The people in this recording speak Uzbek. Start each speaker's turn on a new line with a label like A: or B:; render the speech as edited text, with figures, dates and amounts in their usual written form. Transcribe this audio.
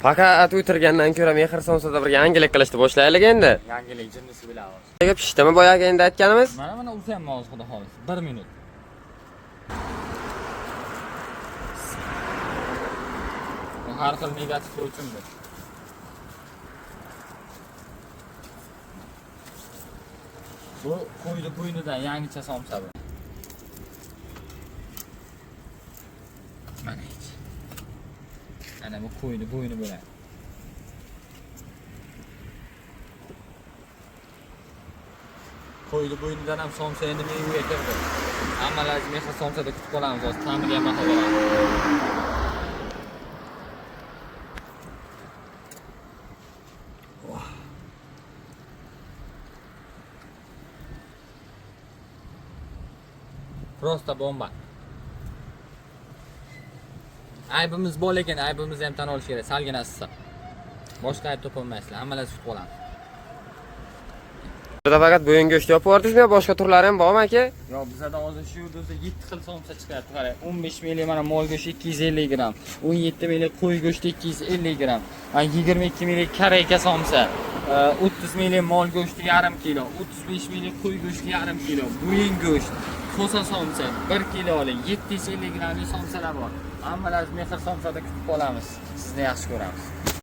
A: Faqat o'tirgandan ko'ra Mehr somsada bir yangilik qilishni boshlaylik endi.
B: Yangilik jinnisi bilan hozir.
A: Nega pishdimi boyagi endi aytganimiz?
B: Mana uzyapman hozir, xudo xohlasa. 1 minut. Bu har xil negativ uchun bu. Bu qo'yni bo'ynidan yangicha somsa bu. Mana ichi. Ana bu qo'yni bo'yni bo'ladi. Qo'yni bo'ynidan ham somsa endi menga kirdi. Hammalaringizni Mehr somsada kutib qolamiz hozir. Ta'miga ham baho beramiz. Просто bomba. Aybimiz bor, lekin aybimizni ham tan olish kerak. Salgina issiq. Boshqa ayb topolmaysizlar. Hammalaringizni kutib qolamiz.
A: Burada faqat bo'yin go'shti yopib yubordingizmi yo boshqa turlari ham bormi aka?
B: Yo, bizada hozir shu yerda o'zi 7 xil somsa chiqyapti, qarang. 15 ml mana mol go'shti 250 gramm, 17 ml qo'y go'shti 250 gramm, 22 ml karayka somsa, 30 ml mol go'shti yarim kilo, 35 ml qo'y go'shti yarim kilo, bo'yin go'sht, ko'sa somsa 1 kilolik 750 grammlik somsalar bor. Hammalaringizni Mehr somsada kutib qolamiz. Sizni yaxshi ko'ramiz.